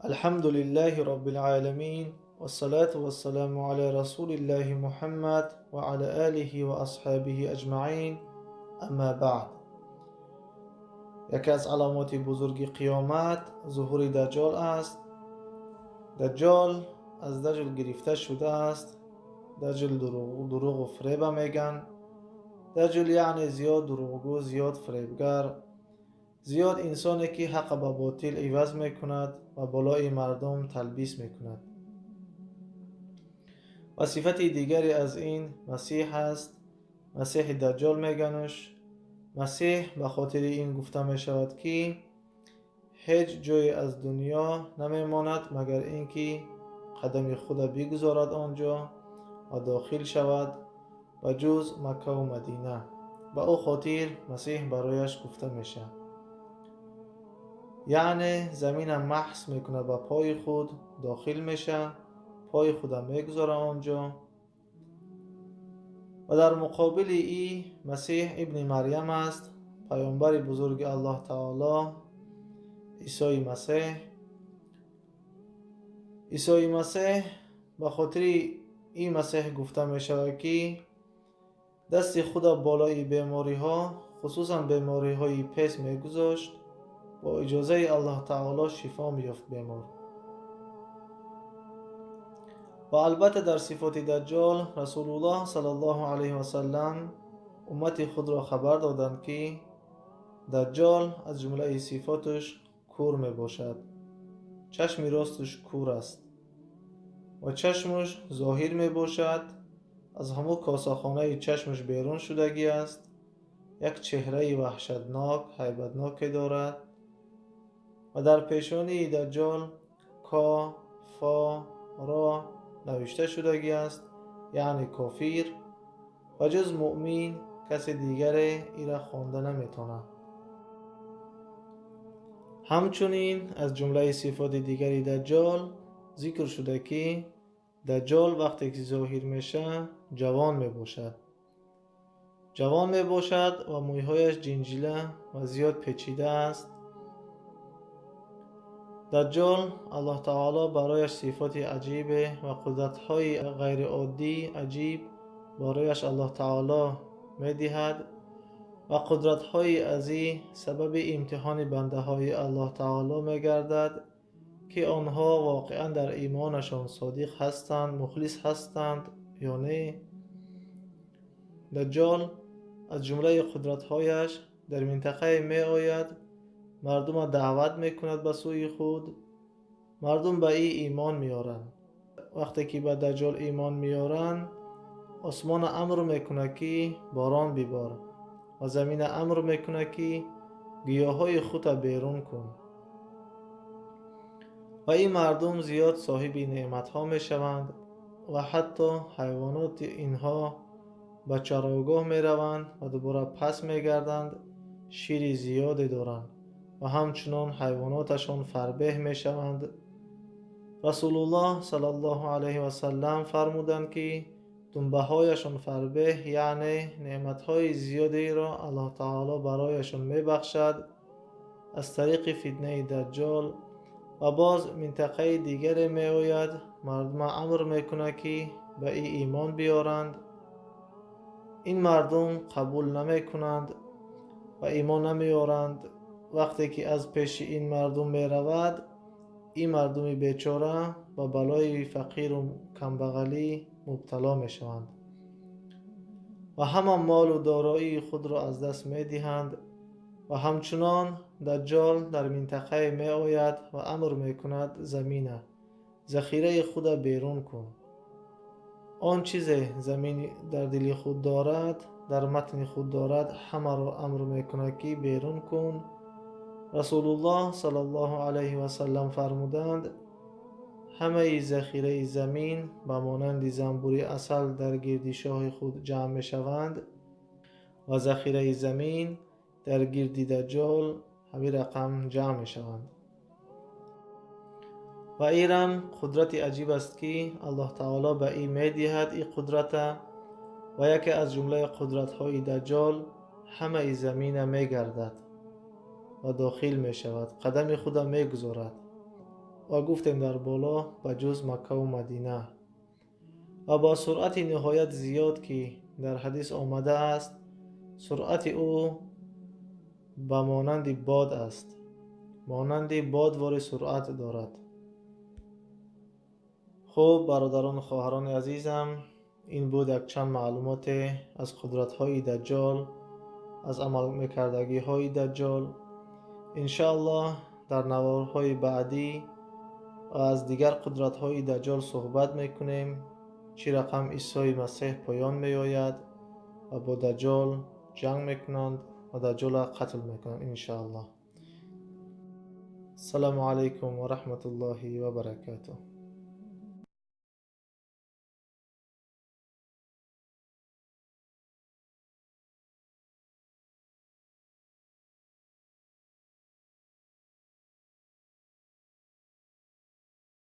الحمد لله رب العالمين والصلاة والسلام على رسول الله محمد وعلى آله وأصحابه أجمعين أما بعد. یکی از علامات بزرگ قیامت ظهور دجال است. دجال از دجل گرفته شده است. دجل دروغ و فریب میگن. دجل یعنی زیاد دروغگو، زیاد فریبگر، زیاد انسانی که حق با باطل عوض میکند و بالای مردم تلبیس میکند. و صفت دیگری از این مسیح است. مسیح دجال میگنش. مسیح به خاطر این گفته می شود که هیچ جای از دنیا نمیماند مگر اینکه قدم خود بگذارد آنجا و داخل شود و جز مکه و مدینه. به او خاطر مسیح برایش گفته میشه. یعنی زمین محس میکنه، با پای خود داخل میشه، پای خود میگذاره آنجا. و در مقابل ای مسیح ابن مریم است، پیامبر بزرگ الله تعالی، عیسی مسیح. عیسی مسیح به خاطر این مسیح گفته می شود که دست خود بالای بیماری ها، خصوصا بیماری های پس می گذاشت، با اجازه الله تعالی شفا می یافت بیمار. و البته در صفات دجال رسول الله صلی الله علیه و سلم امت خود را خبر دادند که دجال از جمله صفاتش کور می باشد. چشم راستش کور است و چشمش ظاهر می باشد. از همو کاسه‌خانه چشمش بیرون شدگی است. یک چهره وحشتناک، هیبتناک دارد و در پیشانی دجال کا فا را نوشته شدگی است، یعنی کافر، و جز مؤمن کس دیگر ای را خوانده نمیتونه. همچنین از جمله صفات دیگری دجال ذکر شده که دجال وقتی که ظاهر میشه جوان میباشد. جوان میباشد و مویهایش جنجیله و زیاد پیچیده است. دجال الله تعالی برایش صفات عجیب و قدرت‌های غیر عادی عجیب برایش الله تعالی می‌دهد و قدرت‌های ازی سبب امتحان بنده‌های الله تعالی می‌گردد که آنها واقعا در ایمانشان صادق هستند، مخلص هستند یا نه. دجال از جمله قدرت‌هایش در منطقه می‌آید، مردم دعوت میکند به سوی خود، مردم به ای ایمان میارند. وقتی که به دجال ایمان میارند، آسمان امر میکنه که باران بیبار و زمین امر میکنه که گیاهای خود بیرون کن. و این مردم زیاد صاحب نعمت ها میشوند و حتی حیوانات اینها به چراگاه میروند و دوباره پس میگردند، شیر زیادی دارند و همچنان حیواناتشان فربه میشوند. رسول الله صلی الله علیه و سلم فرمودند که دنبه هایشان فربه، یعنی نعمتهای زیادی را الله تعالی برایشان میبخشد از طریق فتنه دجال. و باز منطقه دیگر میآید، مردم امر میکنه که به ای ایمان بیارند. این مردم قبول نمیکنند و ایمان نمیارند. وقتی که از پیش این مردم می رود، این مردم بیچاره به بلای فقیر و کمبغلی مبتلا می شوند و همه مال و دارایی خود را از دست می دهند. و همچنان دجال در منطقه می آید و امر می کند زمینه ذخیره خود بیرون کن. آن چیز زمین در دل خود دارد، در متن خود دارد، همه را امر می کند که بیرون کن. رسول الله صلی الله علیه و سلم فرمودند همه ذخیره زمین به مانند زنبور عسل در گرد شاه خود جمع می شوند و ذخیره زمین در گرد دجال همین رقم جمع می شوند. و ایرم قدرت عجیب است که الله تعالی به ای می دهد این قدرت. و یکی از جمله قدرت های دجال همه زمین می گردد و داخل می شود، قدم خود می گذارد. Ва гуфтем дар боло, ба ҷуз Маккаву Мадина. Ва бо суръати ниҳоят зиёд, ки дар ҳадис омадааст, суръати ӯ ба монанди бод аст, монанди бодвори суръат дорад. Хуб, бародарону хоҳарони азизам, ин буд якчанд маълумоте аз қудратҳои Даҷҷол, аз амалмекардагиҳои Даҷҷол. Иншааллоҳ, дар наворҳои баъдӣ аз дигар қудратҳои Даҷҷол суҳбат мекунем, чӣ рақам Исои Масеҳ поён меояд ва бо Даҷҷол ҷанг мекунанд ва Даҷҷолро қатл мекунанд, иншааллоҳ. Ассалому алайкум ва раҳматуллоҳи ва баракатуҳ.